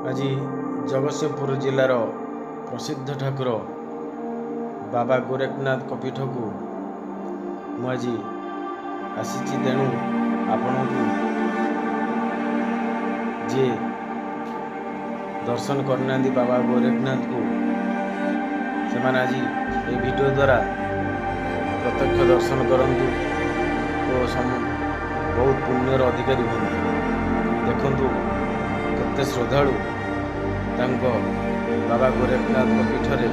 ଆଜି ଜଗତସିଂହପୁର ଜିଲ୍ଲାର ପ୍ରସିଦ୍ଧ ଠାକୁର ବାବା ଗୋରେଖନାଥଙ୍କ ପୀଠକୁ ମୁଁ ଆଜି ଆସିଛି। ତେଣୁ ଆପଣଙ୍କୁ ଯିଏ ଦର୍ଶନ କରିନାହାନ୍ତି ବାବା ଗୋରେଖନାଥଙ୍କୁ, ସେମାନେ ଆଜି ଏହି ଭିଡ଼ିଓ ଦ୍ୱାରା ପ୍ରତ୍ୟକ୍ଷ ଦର୍ଶନ କରନ୍ତୁ ଓ ବହୁତ ପୁଣ୍ୟର ଅଧିକାରୀ ହୁଅନ୍ତୁ। ଦେଖନ୍ତୁ, କେତେ ଶ୍ରଦ୍ଧାଳୁ ତାଙ୍କ ବାବା ଗୋରେଖନାଥଙ୍କ ପୀଠରେ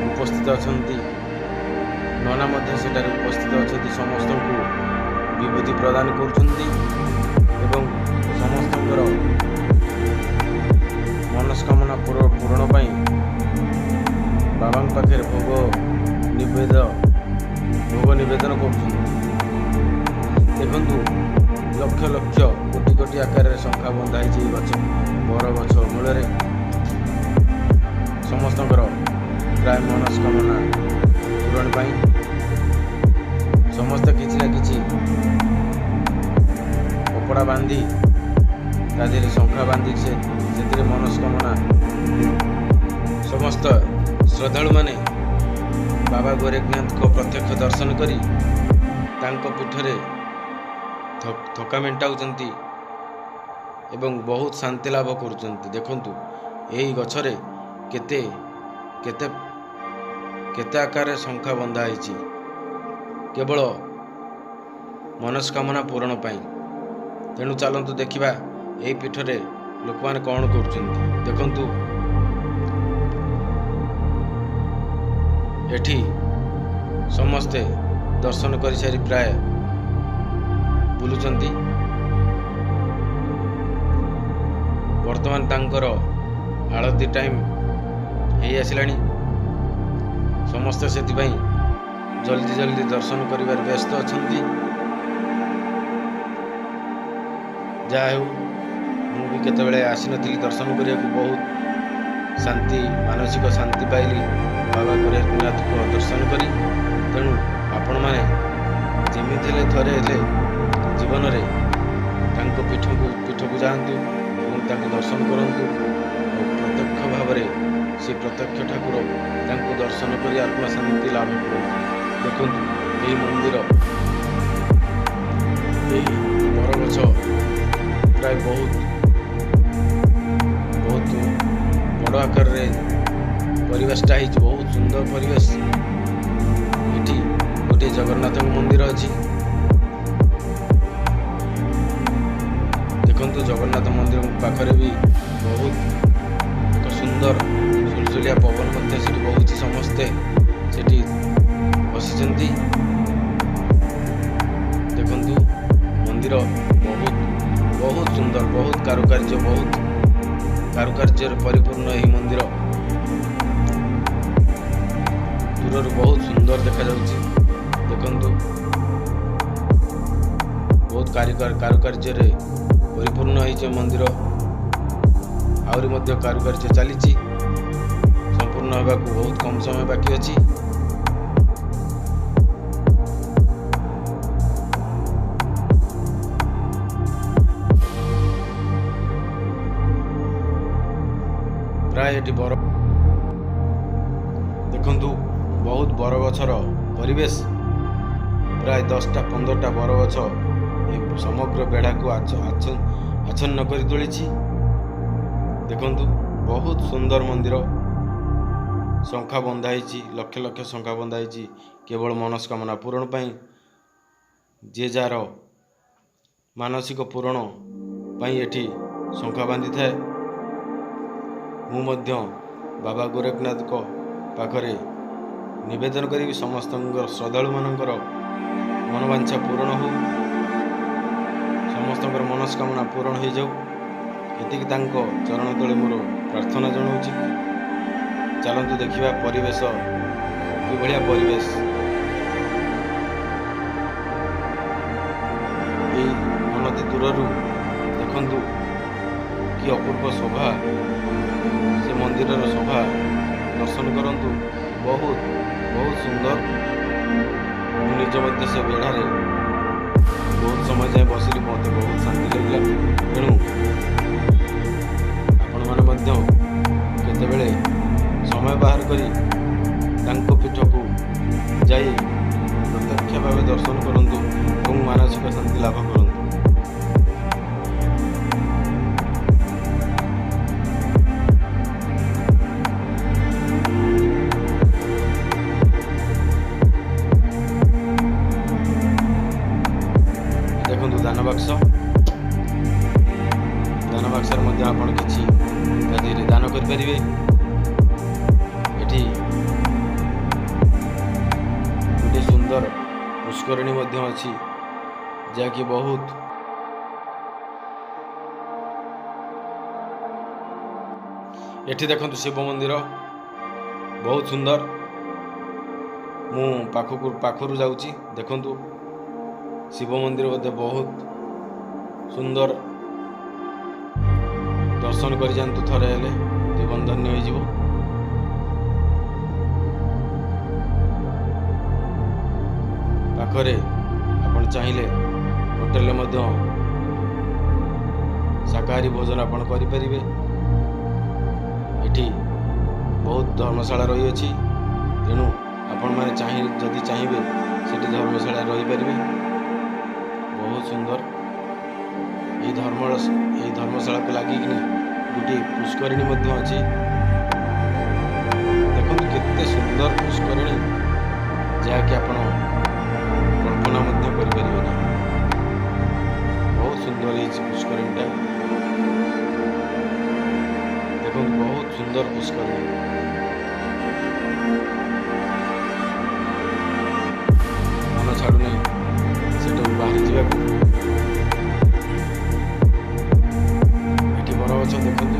ଉପସ୍ଥିତ ଅଛନ୍ତି। ନନା ମଧ୍ୟ ସେଠାରେ ଉପସ୍ଥିତ ଅଛନ୍ତି। ସମସ୍ତଙ୍କୁ ବିଭୂତି ପ୍ରଦାନ କରୁଛନ୍ତି ଏବଂ ସମସ୍ତଙ୍କର ମନସ୍କାମନା ପୂରଣ ପାଇଁ ବାବାଙ୍କ ପାଖରେ ଭୋଗ ନିବେଦନ କରୁଛନ୍ତି। ଦେଖନ୍ତୁ, ଲକ୍ଷ ଲକ୍ଷ, କୋଟି କୋଟି ଆକାରରେ ଶଙ୍ଖା ବନ୍ଧା ହେଇଛି ଏଇ ଗଛ, ବର ଗଛ ମୂଳରେ, ସମସ୍ତଙ୍କର ପ୍ରାୟ ମନସ୍କାମନା ପୂରଣ ପାଇଁ। ସମସ୍ତେ କିଛି ନା କିଛି କପଡ଼ା ବାନ୍ଧି, ତା ଦେହରେ ଶଙ୍ଖା ବାନ୍ଧି ସେ ସେଥିରେ ମନସ୍କାମନା। ସମସ୍ତ ଶ୍ରଦ୍ଧାଳୁମାନେ ବାବା ଗୋରେଖନାଥଙ୍କ ପ୍ରତ୍ୟକ୍ଷ ଦର୍ଶନ କରି ତାଙ୍କ ପୀଠରେ ଥକା ମେଣ୍ଟାଉଛନ୍ତି ଏବଂ ବହୁତ ଶାନ୍ତି ଲାଭ କରୁଛନ୍ତି। ଦେଖନ୍ତୁ, ଏହି ଗଛରେ କେତେ କେତେ କେତେ ଆକାରରେ ଶଙ୍ଖା ବନ୍ଧା ହେଇଛି, କେବଳ ମନସ୍କାମନା ପୂରଣ ପାଇଁ। ତେଣୁ ଚାଲନ୍ତୁ ଦେଖିବା, ଏହି ପୀଠରେ ଲୋକମାନେ କ'ଣ କରୁଛନ୍ତି। ଦେଖନ୍ତୁ, ଏଠି ସମସ୍ତେ ଦର୍ଶନ କରିସାରି ପ୍ରାୟ ବୁଲୁଛନ୍ତି। ବର୍ତ୍ତମାନ ତାଙ୍କର ଆଳତି ଟାଇମ୍ ହେଇ ଆସିଲାଣି। ସମସ୍ତେ ସେଥିପାଇଁ ଜଲ୍ଦି ଜଲ୍ଦି ଦର୍ଶନ କରିବାରେ ବ୍ୟସ୍ତ ଅଛନ୍ତି। ଯାହା ହେଉ, ମୁଁ ବି କେତେବେଳେ ଆସିନଥିଲି ଦର୍ଶନ କରିବାକୁ। ବହୁତ ଶାନ୍ତି, ମାନସିକ ଶାନ୍ତି ପାଇଲି ବାବା ଗୋରେଖନାଥଙ୍କ ଦର୍ଶନ କରି। ତେଣୁ ଆପଣମାନେ ଯେମିତି ହେଲେ ଥରେ ହେଲେ ଜୀବନରେ ତାଙ୍କ ପୀଠକୁ ଯାଆନ୍ତୁ ଏବଂ ତାଙ୍କୁ ଦର୍ଶନ କରନ୍ତୁ ଓ ପ୍ରତ୍ୟକ୍ଷ ଭାବରେ ସେ ପ୍ରତ୍ୟକ୍ଷ ଠାକୁର, ତାଙ୍କୁ ଦର୍ଶନ କରି ଆତ୍ମା ଶାନ୍ତି ଲାଭ କରନ୍ତୁ। ଦେଖନ୍ତୁ, ଏହି ମନ୍ଦିର, ଏହି ବରଗଛ ପ୍ରାୟ ବହୁତ ବହୁତ ବଡ଼ ଆକାରରେ ପରିବେଶଟା ହେଇଛି। ବହୁତ ସୁନ୍ଦର ପରିବେଶ। ଏଠି ଗୋଟିଏ ଜଗନ୍ନାଥଙ୍କ ମନ୍ଦିର ଅଛି। ଦେଖନ୍ତୁ, ଜଗନ୍ନାଥ ମନ୍ଦିର ପାଖରେ ବି ବହୁତ ଏକ ସୁନ୍ଦର ସୁଲସୁଲିଆ ପବନ ମଧ୍ୟ ସେଠି ବହୁଛି। ସମସ୍ତେ ସେଠି ବସିଛନ୍ତି। ଦେଖନ୍ତୁ, ମନ୍ଦିର ବହୁତ ବହୁତ ସୁନ୍ଦର, ବହୁତ କାରୁକାର୍ଯ୍ୟ, ବହୁତ କାରୁକାର୍ଯ୍ୟରେ ପରିପୂର୍ଣ୍ଣ ଏହି ମନ୍ଦିର। ଦୂରରୁ ବହୁତ ସୁନ୍ଦର ଦେଖାଯାଉଛି। ଦେଖନ୍ତୁ, ବହୁତ କାରୁକାର୍ଯ୍ୟରେ ପରିପୂର୍ଣ୍ଣ ହେଇଛି ମନ୍ଦିର। ଆହୁରି ମଧ୍ୟ କାରୁକାର୍ଯ୍ୟ ଚାଲିଛି। ସମ୍ପୂର୍ଣ୍ଣ ହେବାକୁ ବହୁତ କମ୍ ସମୟ ବାକି ଅଛି। ପ୍ରାୟ ଏଠି ବର, ଦେଖନ୍ତୁ, ବହୁତ ବରଗଛର ପରିବେଶ। ପ୍ରାୟ 10ଟା 15ଟା ବରଗଛ ଏ ସମଗ୍ର ବେଢ଼ାକୁ ଆଚ୍ଛନ୍ନ କରି ତୋଳିଛି। ଦେଖନ୍ତୁ, ବହୁତ ସୁନ୍ଦର ମନ୍ଦିର। ଶଙ୍ଖା ବନ୍ଧା ହେଇଛି, ଲକ୍ଷ ଲକ୍ଷ ଶଙ୍ଖା ବନ୍ଧା ହେଇଛି, କେବଳ ମନସ୍କାମନା ପୂରଣ ପାଇଁ। ଯିଏ ଯାହାର ମାନସିକ ପୂରଣ ପାଇଁ ଏଠି ଶଙ୍ଖା ବାନ୍ଧିଥାଏ। ମୁଁ ମଧ୍ୟ ବାବା ଗୋରେଖନାଥଙ୍କ ପାଖରେ ନିବେଦନ କରିବି, ସମସ୍ତଙ୍କର, ଶ୍ରଦ୍ଧାଳୁମାନଙ୍କର ମନବାଞ୍ଛା ପୂରଣ ହଉ, ସମସ୍ତଙ୍କର ମନସ୍କାମନା ପୂରଣ ହେଇଯାଉ। ଏତିକି ତାଙ୍କ ଚରଣ ତଳେ ମୋର ପ୍ରାର୍ଥନା ଜଣାଉଛି। ଚାଲନ୍ତୁ ଦେଖିବା ପରିବେଶ, କିଭଳିଆ ପରିବେଶ। ଏଇ ଅନତି ଦୂରରୁ ଦେଖନ୍ତୁ, କି ଅପୂର୍ବ ଶୋଭା, ସେ ମନ୍ଦିରର ଶୋଭା ଦର୍ଶନ କରନ୍ତୁ। ବହୁତ ବହୁତ ସୁନ୍ଦର। ମୁଁ ନିଜ ମଧ୍ୟ ସେ ବେଢ଼ାରେ ବହୁତ ସମୟ ଯାଏଁ ବସିଲି। ମୋତେ ବହୁତ ଶାନ୍ତି ଲାଗିଲା। ତେଣୁ କରି ତାଙ୍କ ପୀଠକୁ ଯାଇ ପ୍ରତ୍ୟକ୍ଷ ଭାବେ ଦର୍ଶନ କରନ୍ତୁ ଏବଂ ମାନସିକ ଶାନ୍ତି ଲାଭ କରନ୍ତୁ। ଦେଖନ୍ତୁ ଦାନ ବାକ୍ସ, ଦାନ ବାକ୍ସରେ ମଧ୍ୟ ଆପଣ କିଛି ତା ଦେହରେ ଦାନ କରିପାରିବେ। ଏଠି ଗୋଟିଏ ସୁନ୍ଦର ପୁଷ୍କରିଣୀ ମଧ୍ୟ ଅଛି, ଯାହାକି ବହୁତ। ଏଠି ଦେଖନ୍ତୁ ଶିବ ମନ୍ଦିର ବହୁତ ସୁନ୍ଦର। ମୁଁ ପାଖକୁ ପାଖରୁ ଯାଉଛି, ଦେଖନ୍ତୁ ଶିବ ମନ୍ଦିର ମଧ୍ୟ ବହୁତ ସୁନ୍ଦର। ଦର୍ଶନ କରିଯାଆନ୍ତୁ ଥରେ ହେଲେ, ଜୀବନ ଧନ୍ୟ ହେଇଯିବ। ପାଖରେ ଆପଣ ଚାହିଁଲେ ହୋଟେଲରେ ମଧ୍ୟ ଶାକାହାରୀ ଭୋଜନ ଆପଣ କରିପାରିବେ। ଏଠି ବହୁତ ଧର୍ମଶାଳା ରହିଅଛି, ତେଣୁ ଆପଣମାନେ ଯଦି ଚାହିଁବେ ସେଠି ଧର୍ମଶାଳା ରହିପାରିବେ। ବହୁତ ସୁନ୍ଦର ଏଇ ଧର୍ମଶାଳାକୁ ଲାଗିକିନି ଗୋଟିଏ ପୁଷ୍କରିଣୀ ମଧ୍ୟ ଅଛି। ଦେଖନ୍ତୁ କେତେ ସୁନ୍ଦର ପୁଷ୍କରିଣୀ, ଯାହାକି ଆପଣ କଳ୍ପନା ମଧ୍ୟ କରିପାରିବେ ନାହିଁ। ବହୁତ ସୁନ୍ଦର ହେଇଛି ପୁଷ୍କରିଣୀଟା। ଦେଖନ୍ତୁ ବହୁତ ସୁନ୍ଦର ପୁଷ୍କରିଣୀ। ମନ ଛାଡ଼ୁନାହିଁ ସେଠାକୁ ବାହାରି ଯିବାକୁ। ଏଠି ବରଗଛ ଦେଖନ୍ତୁ।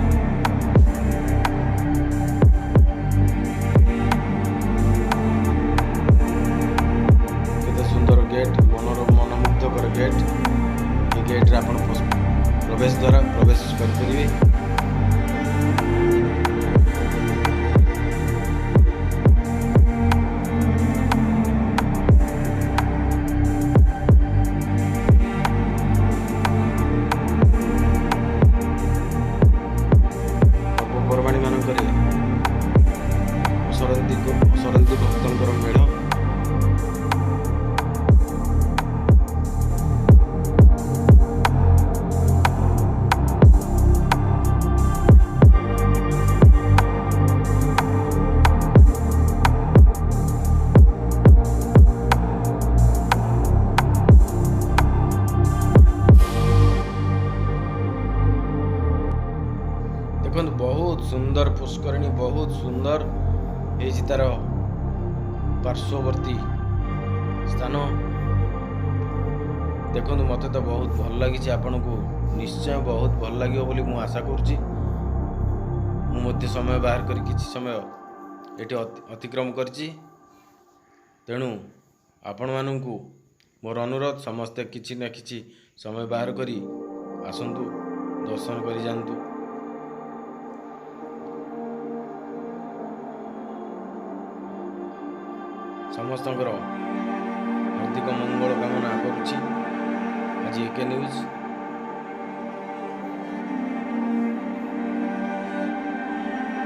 କେତେ ସୁନ୍ଦର ଗେଟ୍, ମନମୁଗ୍ଧକର ଗେଟ୍। ଏ ଗେଟ୍ରେ ଆପଣ ପ୍ରବେଶ ଦ୍ୱାରା ପ୍ରବେଶ କରିପାରିବେ। ପର୍ବପର୍ବାଣୀ ମାନଙ୍କରେ ଅସରନ୍ତି ଭକ୍ତଙ୍କର ମେଳ। ଦେଖନ୍ତୁ ବହୁତ ସୁନ୍ଦର ପୁଷ୍କରିଣୀ, ବହୁତ ସୁନ୍ଦର ହେଇଛି ତାର ପାର୍ଶ୍ୱବର୍ତ୍ତୀ ସ୍ଥାନ। ଦେଖନ୍ତୁ, ମୋତେ ତ ବହୁତ ଭଲ ଲାଗିଛି, ଆପଣଙ୍କୁ ନିଶ୍ଚୟ ବହୁତ ଭଲ ଲାଗିବ ବୋଲି ମୁଁ ଆଶା କରୁଛି। ମୁଁ ମଧ୍ୟ ସମୟ ବାହାର କରି କିଛି ସମୟ ଏଠି ଅତିକ୍ରମ କରିଛି। ତେଣୁ ଆପଣମାନଙ୍କୁ ମୋର ଅନୁରୋଧ, ସମସ୍ତେ କିଛି ନା କିଛି ସମୟ ବାହାର କରି ଆସନ୍ତୁ, ଦର୍ଶନ କରି ଯାଆନ୍ତୁ। ସମସ୍ତଙ୍କର ହାର୍ଦ୍ଦିକ ମଙ୍ଗଳ କାମନା କରୁଛି ଆଜି ଏକେ ନ୍ୟୁଜ୍।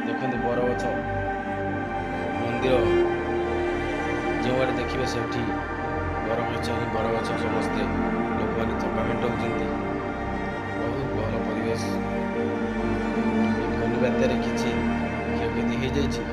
ଦେଖନ୍ତୁ ବରଗଛ ମନ୍ଦିର, ଯେଉଁଆଡ଼େ ଦେଖିବେ ସେଠି ବରଗଛ ହିଁ ବରଗଛ। ସମସ୍ତେ ଲୋକମାନେ ଥକା ମେଣ୍ଟାଉଛନ୍ତି। ବହୁତ ଭଲ ପରିବେଶ। ଏ ଫନି ବାତ୍ୟାରେ କିଛି କ୍ଷୟକ୍ଷତି ହେଇଯାଇଛି।